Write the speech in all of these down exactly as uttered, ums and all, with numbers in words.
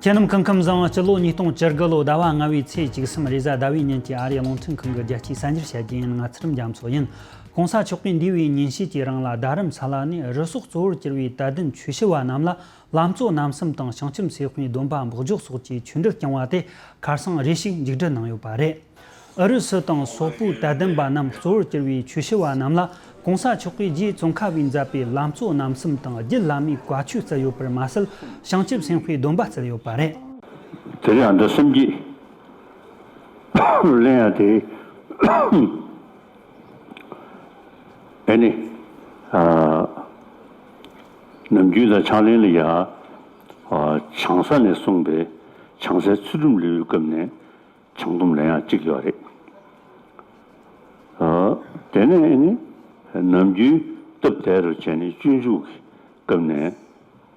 ཁྱེད་རྣམས་སྐུ་ཁམས་བཟང་། སྤྱི་ལོ་ཉིས་སྟོང་བཅུ་དགུ་ལོ་ཟླ་བ་ལྔ་བའི་ཚེས་བཅུ་གསུམ་རེས་གཟའ་ཟླ་བའི་ཉིན་གྱི་ཨ་རིའི་རླུང་འཕྲིན་ཁང་གི་རྒྱལ་སྤྱིའི་གསར་འགྱུར་བཤད་རྒྱུ་ཡིན། ང་ཚུལ་ཁྲིམས་རྒྱ་མཚོ་ཡིན། གོང་ས་མཆོག་གིས་འདས་པའི་ཉིན་ཤས་ཀྱི་རིང་ལ་རྡ་རམ་ས་ལ་ནས་རུ་སོག་གཙོ་བོར་གྱུར་བའི་དད་ལྡན་ཆོས་ཞུ་བ་རྣམས་ལ་ལམ་གཙོ་རྣམ་གསུམ་དང་བྱང་ཆུབ་སེམས་དཔའི་སྡོམ་པ་འབོགས་འཇོག་སོགས་ཀྱི་ཆོས་འབྲེལ་བསྐྱངས་པ་དེ་ཁ་སང་རེ་ཞིག་མཇུག་སྒྲིལ་གནང་ཡོད་པ་རེད། ཨུ་རུ་སུ་དང་སོག་པོའི་དད་ལྡན་པ་རྣམས་གཙོ་བོར་གྱུར་བའི་ཆོས་ཞུ་བ་རྣམས་ལ་གོང་ས་མཆོག་གིས་རྗེ་ཙོང་ཁ་པས་མཛད་པའི་ལམ་གཙོ་རྣམ་གསུམ་དང་རྒྱུད་བླ་མའི་བཀའ་ཆོས་བསྩལ་ཡོད་པར་མ་ཟད། བྱང་ཆུབ་སེམས་དཔའི་སྡོམ་པ་བསྩལ་ཡོད་པ་རེད། དེ་རིང་ཨ་མདོ་སེམས་བསྐྱེད་ལེན་ཡ་དེ། ཨེ་ནི། ཨ། ནམ་རྒྱུན་དང་ཕྱག་ལེན་ལ་ཡ། ཨ། བྱང་ས་ནས་གསུངས་པའི་བྱང་སའི་ཚུལ་ཁྲིམས་ལེའུའི་སྐབས་ནས་བྱང་སྡོམ་ལེན་ཡ་གཅིག་ཡོད་རེད། ཨ། དེ་ནས་ཨེ་ནི། ནམ་རྒྱུན་སྟབས་བདེ་རུ་བྱས་ནས་སྤྱོད་འཇུག་གི་སྐབས་ནས་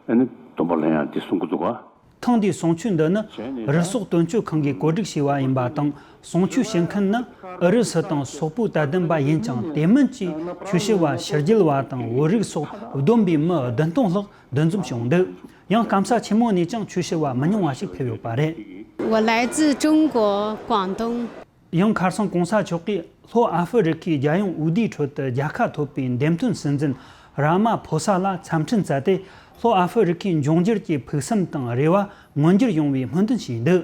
ཨེ་ནི་སྡོམ་པ་ལེན་ཡ་འདི་གསུང་གི་འདུག་ག། ཐེངས་འདིའི་གསུང་ཆོས་འདི་ནི་རུ་སོག་དོན་གཅོད་ཁང་གིས་གོ་སྒྲིག་བྱས་པ་ཡིན་པ་དང་། གསུང་ཆོས་ཞུ་མཁན་ནི་ཨུ་རུ་སུ་དང་སོག་པོའི་དད་ལྡན་པ་ཡིན་ཀྱང་། དེ་མིན་གྱི་ཆོས་ཞུ་བ་ཕྱི་རྒྱལ་བ་དང་བོད་རིགས་སོགས་བསྡོམས་པའི་མི་བདུན་སྟོང་ལྷག་འདུ་འཛོམས་བྱུང་འདུག། ཡང་སྐམ་ས་ཆེན་མོ་ནས་ཀྱང་ཆོས་ཞུ་བ་མི་ཉུང་བ་ཞིག་ཕེབས་ཡོད་པ་རེད། 我来自中国广东。 ཡང་ཁ་སང་གོང་ས་མཆོག་གིས་ལྷོ་ཨ་ཧྥེ་རི་ཁའི་རྒྱལ་ཡོངས་འོས་བསྡུའི་ཁྲོད་དུ་རྒྱལ་ཁ་ཐོབ་པའི་འདེམས་ཐོན་སྲིད་འཛིན་ར་མ་ཕོ་ས་ལ་འཚམས་འཕྲིན་བསྩལ་ཏེ། ལྷོ་ཨ་ཧྥེ་རི་ཁའི་འབྱུང་འགྱུར་གྱི་ཕུགས་བསམ་དང་རེ་བ་མངོན་འགྱུར་ཡོང་བའི་སྨོན་འདུན་ཞུས་འདུག།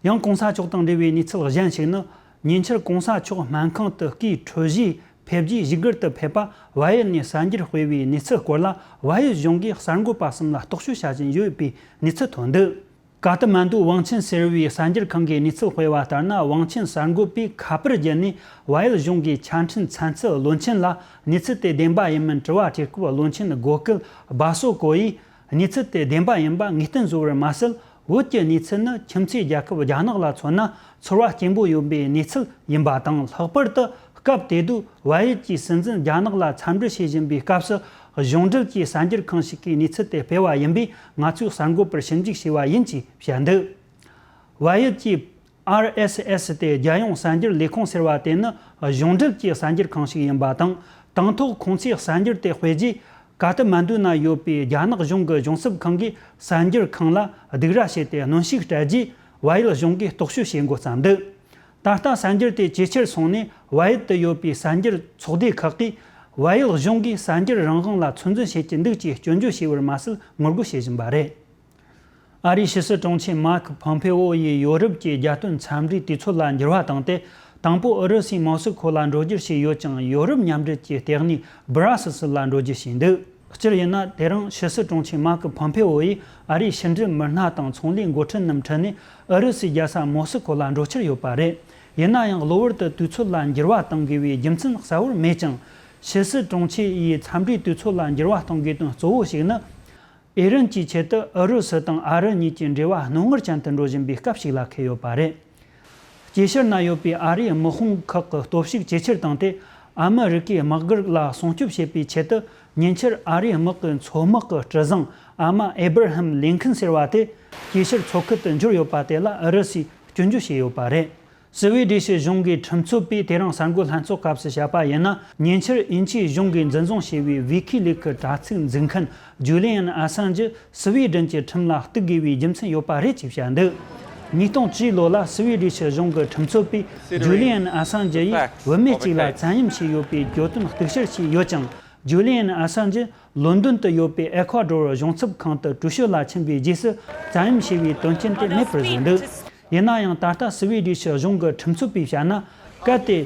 ཡང་གོང་ས་མཆོག་དང་འབྲེལ་བའི་གནས་ཚུལ་གཞན་ཞིག་ནི། ཉེ་ཆར་གོང་ས་མཆོག་སྨན་ཁང་དུ་སྐུའི་འཕྲོད་བཞེས་ཕེབས་རྗེས་བཞུགས་སྒར་དུ་ཕེབས་པ། བལ་ཡུལ་ནས་གསར་འགྱུར་སྤེལ་བའི་གནས་ཚུལ་སྐོར་ལ། བལ་ཡུལ་གཞུང་གིས་གསར་འགོད་པ་གསུམ་ལ་རྟོག་དཔྱོད་བྱ་བཞིན་ཡོད་པའི་གནས་ཚུལ་ཐོན་འདུག། ཀ་ཐ་མན་ཌུ་ཝང་ཆེན་ཟེར་བའི་གསར་འགྱུར་ཁང་གིས་གནས་ཚུལ་སྤེལ་བ་ལྟར་ན། ཝང་ཆེན་གསར་འགོད་པས་ཁ་པར་བརྒྱུད་ནས་བལ་ཡུལ་གཞུང་གི་ཆ་འཕྲིན་ཚན་རྩལ་བློན་ཆེན་ལ་གནས་ཚུལ་དེ་བདེན་པ་ཡིན་མིན་དྲི་བ་དྲིས་སྐབས། བློན་ཆེན་སྒོ་སྐལ་སྦ་སོ་ཀོ་ཡིས་གནས་ཚུལ་དེ་བདེན་པ་ཡིན་པ་ངེས་གཏན་བཟོ་བར་མ་ཟད། བོད་ཀྱི་གནས་ཚུལ་ནི་ཁྱིམ་མཚེས་རྒྱལ་ཁབ་རྒྱ་ནག་ལ་མཚོན་ན་ཚོར་བ་སྐྱེན་པོ་ཡོད་པའི་གནས་ཚུལ་ཡིན་པ་དང་། ལྷག་པར་དུ་སྐབས་དེ་དུས་བལ་ཡུལ་གྱི་སྲིད་འཛིན་རྒྱ་ནག་ལ་འཚམས་འདྲི་བྱེད་བཞིན་པའི་སྐབས་སུ། གཞུང་འབྲེལ་གྱི་གསར་འགྱུར་ཁང་ཞིག་གིས་གནས་ཚུལ་དེ་སྤེལ་བ་ཡིན་པས། ང་ཚོས་གསར་འགོད་པར་ཞིབ་འཇུག་བྱས་པ་ཡིན་ཅེས་བཤད་འདུག། བལ་ཡུལ་གྱི་ཨར་ཨེས་ཨེས་དེ་རྒྱལ་ཡོངས་གསར་འགྱུར་ལས་ཁུངས་ཟེར་བ་དེ་ནི་གཞུང་འབྲེལ་གྱི་གསར་འགྱུར་ཁང་ཞིག་ཡིན་པ་དང་། དང་ཐོག་ཁོང་ཚོས་གསར་འགྱུར་དེ་སྤེལ་རྗེས། ཀ་ཐ་མན་ཌུ་ན་ཡོད་པའི་རྒྱ་ནག་གཞུང་གི་གཞུང་ཚབ་ཁང་གིས་གསར་འགྱུར་ཁང་ལ་སྡིགས་ར་བྱས་ཏེ་གནོན་ཤུགས་སྤྲད་རྗེས། བལ་ཡུལ་གཞུང་གིས་རྟོག་དཔྱོད་བྱེད་འགོ་བརྩམས་འདུག། ད་ལྟ་གསར་འགྱུར་དེ་ཇེ་ཆེར་སོང་ནས། བལ་ཡུལ་དུ་ཡོད་པའི་གསར་འགྱུར་ཚོགས་སྡེ་ཁག་གིས་བལ་ཡུལ་གཞུང་གིས་གསར་འགྱུར་རང་དབང་ལ་ཚོད་འཛིན་བྱེད་ཀྱི་འདུག་ཅེས་སྐྱོན་བརྗོད་བྱས་པར་མ་ཟད། ངོ་རྒོལ་བྱེད་བཞིན་པ་རེད། ཨ་རིའི་ཕྱི་སྲིད་དྲུང་ཆེ་མཱ་ཁི་ཕོམ་ཕེ་ཨོ་ཡིས་ཡོ་རོབ་ཀྱི་རྒྱལ་དོན་འཚམས་འདྲིའི་དུས་ཚོད་ལ་འགྱུར་བ་བཏང་སྟེ། དང་པོ་ཨུ་རུ་སུའི་མོ་སི་ཁོ་ལ་འགྲོ་རྒྱུར་བྱས་ཡོད་ཀྱང་། ཡོ་རོབ་མཉམ་འབྲེལ་གྱི་ལྟེ་གནས་སྦ་ར་སི་སི་ལ་འགྲོ་རྒྱུ་བྱས་འདུག། སྤྱིར་ཡིན་ན། དེ་རིང་ཕྱི་སྲིད་དྲུང་ཆེ་མཱ་ཁི་ཕོམ་ཕེ་ཨོ་ཡིས་ཨ་རིའི་ཕྱི་འབྲེལ་མི་སྣ་དང་ཚོང་ལས་འགོ་ཁྲིད་རྣམས་ཁྲིད་ནས་ཨུ་རུ་སུའི་རྒྱལ་ས་མོ་སི་ཁོ་ལ་འགྲོ་འཆར་ཡོད་པ་རེད། ཡིན་ན་ཡང་གློ་བུར་དུ་དུས་ཚོད་ལ་འགྱུར་བ་གཏོང་དགོས་པའི་རྒྱུ་མཚན་གསལ་བོར་མེད་ཀྱང་། ཕྱི་སྲིད་དྲུང་ཆེ་ཡིས་འཚམས་འདྲིའི་དུས་ཚོད་ལ་འགྱུར་བ་གཏོང་དགོས་དོན་གཙོ་བོ་ཞིག་ནི། ཨི་རན་གྱི་ཆེད་དུ་ཨུ་རུ་སུ་དང་ཨ་རི་གཉིས་ཀྱི་འབྲེལ་བ་རྣོ་ངར་ཅན་དུ་འགྲོ་བཞིན་པའི་སྐབས་ཤིག་ལ་འཁེལ་ཡོད་པ་རེད། དཀྱིལ་ཤར་ན་ཡོད་པའི་ཨ་རིའི་དམག་དཔུང་ཁག་གི་སྟོབས་ཤུགས་ཇེ་ཆེར་བཏང་སྟེ། ཨ་མི་རི་ཀའི་དམག་སྒར་ལ་སྲུང་སྐྱོབ་བྱེད་པའི་ཆེད་དུ། ཉེ་ཆར་ཨ་རིའི་དམག་གི་མཚོ་དམག་གི་སྲིད་བཟང་ཨ་མ་ཨེ་བྷར་ཧམ་ལིན་ཁན་ཟེར་བ་དེ། དཀྱིལ་ཤར་མཚོ་ཁུལ་དུ་འབྱོར་ཡོད་པ་དེ་ལ་ཨུ་རུ་སུས་སྐྱོན་བརྗོད་བྱས་ཡོད་པ་རེད། སི་བི་ཌི་ཤི་གཞུང་གི་ཁྲིམས་རྩོད་པས་དེ་རིང་གསར་འགོད་ལྷན་ཚོགས་སྐབས་སུ་བཤད་པ་ཡིན་ན། ཉེ་ཆར་དབྱིན་ཇིའི་གཞུང་གིས་འཛིན་བཟུང་བྱས་པའི་ཝི་ཁི་ལིག་གི་དྲ་ཚིགས་འཛུགས་མཁན་ཇུ་ལི་ཡན་ཨ་སན་ཇི་སི་བི་ཌན་གྱི་ཁྲིམས་ལ་གཏུག་དགོས་པའི་རྒྱུ་མཚན་ཡོད་པ་རེད་ཅེས་བཤད་འདུག། ཉིས་སྟོང་བཅུའི་ལོ་ལ་སི་བི་ཌི་ཤི་གཞུང་གི་ཁྲིམས་རྩོད་པས་ཇུ་ལི་ཡན་ཨ་སན་ཇི་ཡིས་བུད་མེད་ཅིག་ལ་བཙན་གཡེམ་བྱས་ཡོད་པའི་གྱོད་དོན་གཏུག་བཤེར་བྱས་ཡོད་ཀྱང་། ཇུ་ལི་ཡན་ཨ་སན་ཇི་ལོན་ཌོན་དུ་ཡོད་པའི་ཨེ་ཁོ་ཌོར་གཞུང་ཚབ་ཁང་དུ་དྲི་ཞིབ་ལ་ཕྱིན་པའི་རྗེས་སུ་བཙན་གཡེམ་བྱས་པའི་དོན་རྐྱེན་དེ་མེད་པར་བཟོས་འདུག། ཡིན་ན་ཡང་། ད་ལྟ་སི་བི་ཌི་ཤི་གཞུང་གི་ཁྲིམས་རྩོད་པས་བཤད་ན། གལ་ཏེ་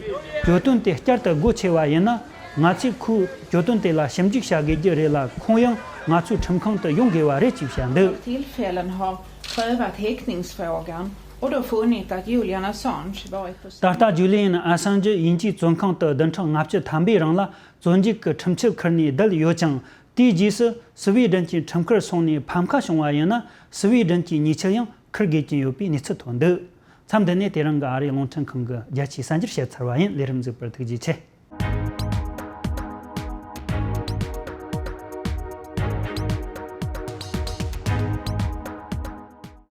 གྱོད་དོན་དེ་བསྐྱར་དུ་སྒོ་ཕྱེ་བ་ཡིན་ན། ང་ཚོས་ཁོའི་གྱོད་དོན་དེ་ལ་ཞིབ་འཇུག་བྱ་དགོས་རྒྱུ་རེད་ལ། ཁོང་ཡང་ང་ཚོའི་ཁྲིམས་ཁང་དུ་ཡོང་དགོས་པ་རེད་ཅེས་བཤད་འདུག། Tillfällen har prövat häktningsfrågan och då funnit att Julian Assange varit på ད་ལྟ་ཇུ་ལི་ཡན་ཨ་སན་ཇི་དབྱིན་ཇིའི་བཙོན་ཁང་དུ་བདུན་ཕྲག་ལྔ་བཅུ་ཐམ་པའི་རིང་ལ་བཙོན་འཇུག་གི་ཁྲིམས་ཆད་ཁུར་ནས་བསྡད་ཡོད་ཀྱང་། དེའི་རྗེས་སུ་སི་བི་ཌན་གྱི་ཁྲིམས་ཁར་སོང་ནས་ཕམ་ཁ་བྱུང་བ་ཡིན་ན། སི་བི་ཌན་གྱི་ཉེས་ཆད་ཡང་ཁུར་དགོས་ཀྱི་ཡོད་པའི་གནས་ཚུལ་ཐོན་འདུག། མཚམས་འདི་ནས་དེ་རིང་གི་ཨ་རིའི་རླུང་འཕྲིན་ཁང་གི་རྒྱལ་སྤྱིའི་གསར་འགྱུར་བཤད་ཚར་བ་ཡིན། ལས་རིམ་གཟིགས་པར་ཐུགས་རྗེ་ཆེ།